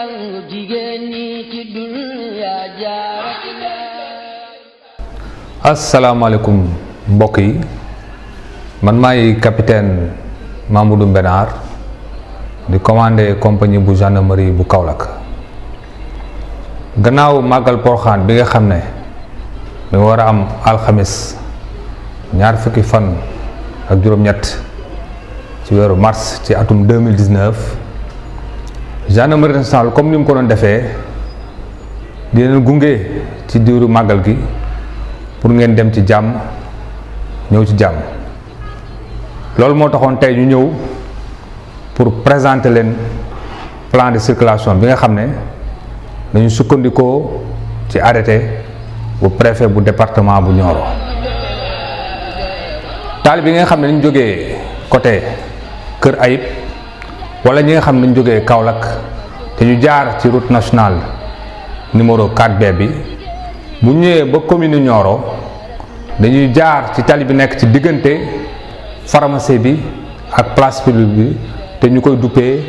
sangu jigéen ñi ci dunya jaaratullaay. asalaamaaleykum mbokk yi man maay capitaine Mamadou Mbenar di commandé compagnie bu gendarmerie bu Kaolack. gannaaw màggal Prokhane bi nga xam ne mi war a am alxamis ñaar fukki fan ak juróom-ñett ci weeru mars ci atum 2019 gendarmerie nationale comme ni mu ko doon defee di leen gunge ci diiru màggal gi pour ngeen dem ci jàmm ñëw ci jàmm. loolu moo taxoon tey ñu ñëw pour présenter leen plan de circulation bi nga xam ne dañu sukkandikoo ci arrêté bu préfet bu département bu Nioro. taali bi nga xam ne dañu jógee côté Kër Ayib wala ñi nga xam ne dañu jógee Kaolack te ñu jaar ci route nationale numéro 4B bi bu ñëwee ba commune Nioro dañuy jaar ci tali bi nekk ci diggante pharmacie bi ak place publique bi te ñu koy duppee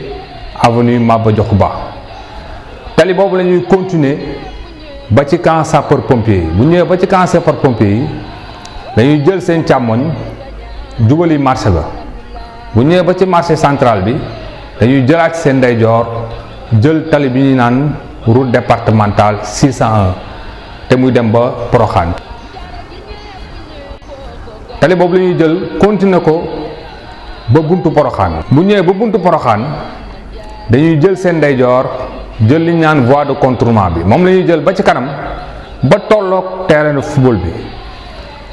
avenue Maba Diakhou Ba. tali boobu la ñuy continuer ba ci camp sapeur pompier yi bu ñëwee ba ci camp sapeur pompier yi dañuy jël seen càmmoñ jubali marché ba bu ñëwee ba ci marché central bi dañuy jëlaat seen ndeyjoor jël tali bi ñuy naan route départementale 601 te muy dem ba Prokhane. tali boobu la ñuy jël continuer ko ba buntu Prokhane. bu ñëwee ba buntu Prokhane dañuy jël seen ndeyjoor jël li ñu naan voie de contournement bi moom la ñuy jël ba ci kanam ba tolloog terrain de football bi.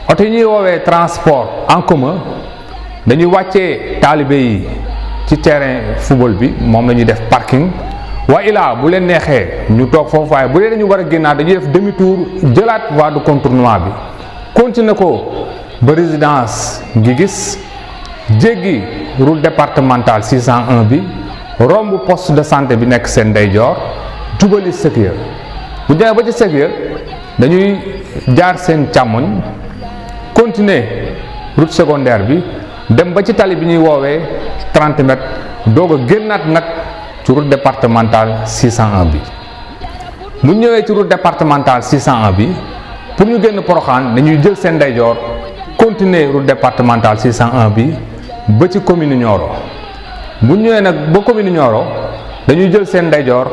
oto yi ñuy woowee transport en commun dañuy wàccee taalibe yi ci terrain football bi moom la ñuy def parking wa ilaa bu leen neexee ñu toog foofu waaye bu dee dañu war a génnaat dañuy def demi tour jëlaat voie de contournement bi continuer ko ba résidence gi gis jéggi route départementale 601 bi romb poste de santé bi nekk seen ndeyjoor jubali Sekiya bu demee ba ci Sekiya dañuy jaar seen càmmoñ continuer route secondaire bi dem ba ci tali bi ñuy woowee 30 mètres doog a génnaat nag ci route départementale 601 bi. bu ñëwee ci route départementale 601 bi pour ñu génn Prokhane dañuy jël seen ndeyjoor continuer route départementale 601 bi ba ci commune Nioro. bu ñëwee nag ba commune Nioro dañuy jël seen ndeyjoor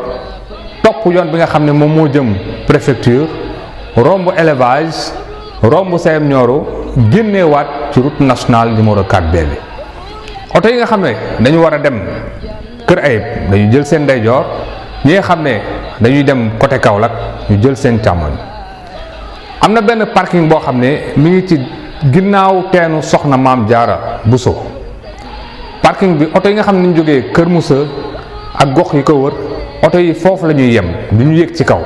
topp yoon bi nga xam ne moom moo jëm préfecture romb élevage romb CM Nioro génneewaat ci route nationale numéro 4B bi. oto yi nga xam ne dañu war a dem Kër Ayib dañuy jël seen ndeyjoor ñi nga xam ne dañuy dem côté Kaolack ñu jël seen càmmoñ. am na benn parking boo xam ne mi ngi ci ginnaaw teenu Soxna Maam Jaara Buso. parking bi oto yi nga xam ne ñu jógee Kër Moussa ak gox yi ko wër oto yi foofu la ñuy yem du ñu yéeg ci kaw.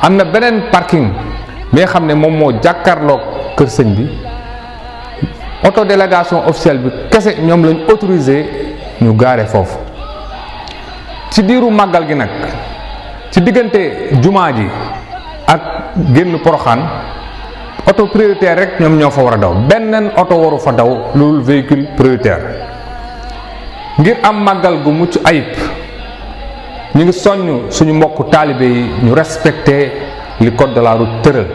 am na beneen parking bi nga xam ne moom moo jàkkaarloog kër sëñ bi auto délégation officielle bi kese ñoom lañ autorisé ñu gaare foofu. ci diiru màggal gi nag ci diggante jumaa ji ak génn Prokhane auto prioritaire rek ñoom ñoo fa war a daw beneen auto waru fa daw loolu véhicule prioritaire. ngir am màggal gu mucc ayib ñu ngi soññ suñu mbokku taalibe yi ñu respecté li code de la route tëral.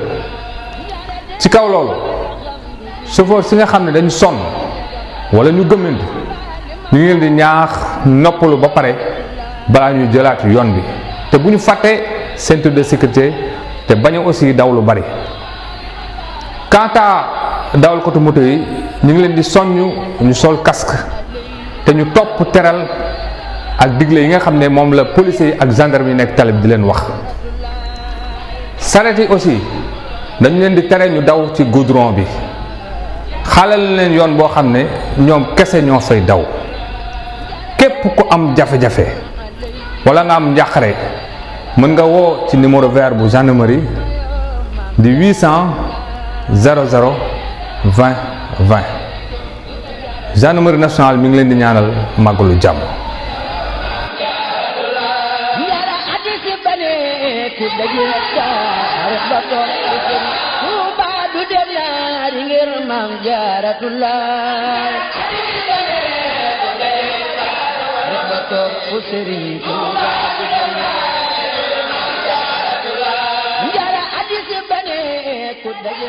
ci kaw loolu chauffeur si nga xam ne dañu sonn wala ñu gëmmantu ñu ngi leen di ñaax noppalu ba pare balaa ñuy jëlaat yoon bi te bu ñu fàttee ceinture de sécurité te bañ a aussi daw lu bari. quant à dawal côté moto yi ñu ngi leen di soññ ñu sol casque te ñu topp teral ak digle yi nga xam ne moom la policiers yi ak gendarme yi nekk tali bi di leen wax. saret yi aussi dañu leen di tere ñu daw ci goudron bi xaalal leen yoon boo xam ne ñoom kese ñoo fay daw. képp ku am jafe-jafe wala nga am njàqare mën nga woo ci numéro vert bu gendarmerie di 800 00 20 20. gendarmerie nationale mi ngi leen di ñaanal màggalu jàmm. topp Sëriñ Tuuba njara addis bane ku daje